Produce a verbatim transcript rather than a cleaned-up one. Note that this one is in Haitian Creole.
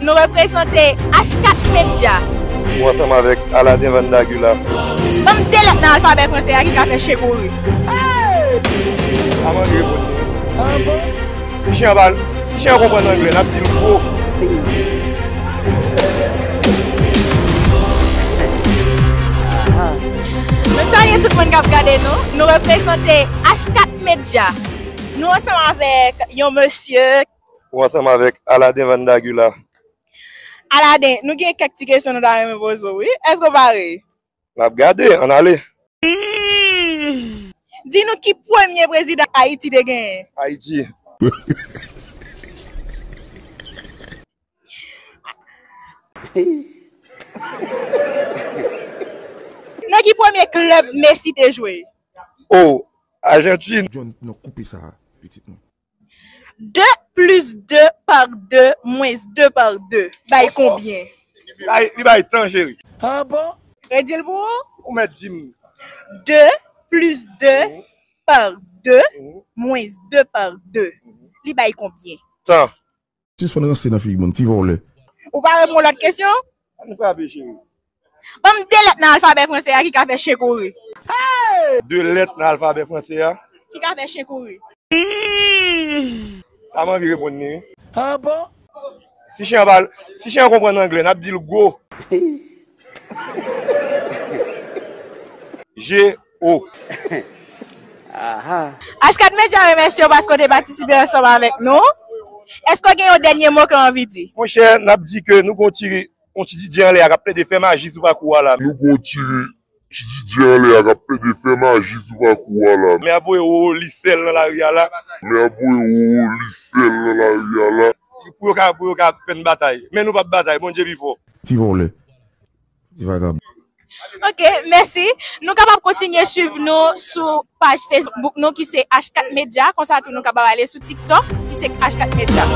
Nou reprezante H kat Media. Ou ansanm avèk Aladen Van Dagula. Ban m de lèt nan alfabè franse a ki ka fè chen kouri. Sa mande reponn. Si chen an pa, si chen an konprann anglè, n ap di l go. Nou salye tout moun k ap gade nou. Nou reprezante H kat Media. Nou ansanm avèk yon mesye. Ou ansanm avèk Aladen Van Dagula. Aladen, nou gen kèk ti kesyon nou ta renmen poze w, wi. Èske w pare? N ap gade, ann ale. Di nou ki premye prezidan Ayiti te genyen? Ayiti. Nan ki premye klèb Messi te jwe? O, Ajantin. John, non, koupe sa, pitit mwen. De plis de pa de mwens de pa de bay konbyen? Li bay, li bay tan, cheri. Ah bon? Redi l pou ou? Ou mèt di m. De plis de pa de mwens de pa de. Li bay konbyen? Tan. Sispann ranse nan figi moun, ti vòlè. Ou pa reponn lòt kesyon? Ann frape, cheri. Ban m de lèt nan alfabè franse a ki ka fè chen kouri. De lèt nan alfabè franse a. Ki ka fè chen kouri. Sa m anvi reponn li, wi. Ah bon? Si chen an pa, si chen an konprann anglè, n ap di l go. G O. H kat Media remèsye w paske w te patisipe ansanm avèk nou. Èske w gen yon dènye mo ke w anvi di? Monchè, n ap di ke nou gon ti yon ti didye anlè a k ap plede fè maji sou pakou a la. Nou gon ti, ti didye anlè a k ap plede fè maji sou pakou a la. Men ap voye wowo li sèl nan lari a la. Men ap voye wowo li sèl nan lari a la. Pou yo ka, pou yo ka fè n batay. Men nou p ap batay, Bondye pi fò. Ti vòlè. Ti vagabon. Ok, mèsi. Nou kapab kontinye swiv nou sou paj Facebook nou ki se H kat Media. Konsa tou nou kapab ale sou TikTok ki se H kat Media.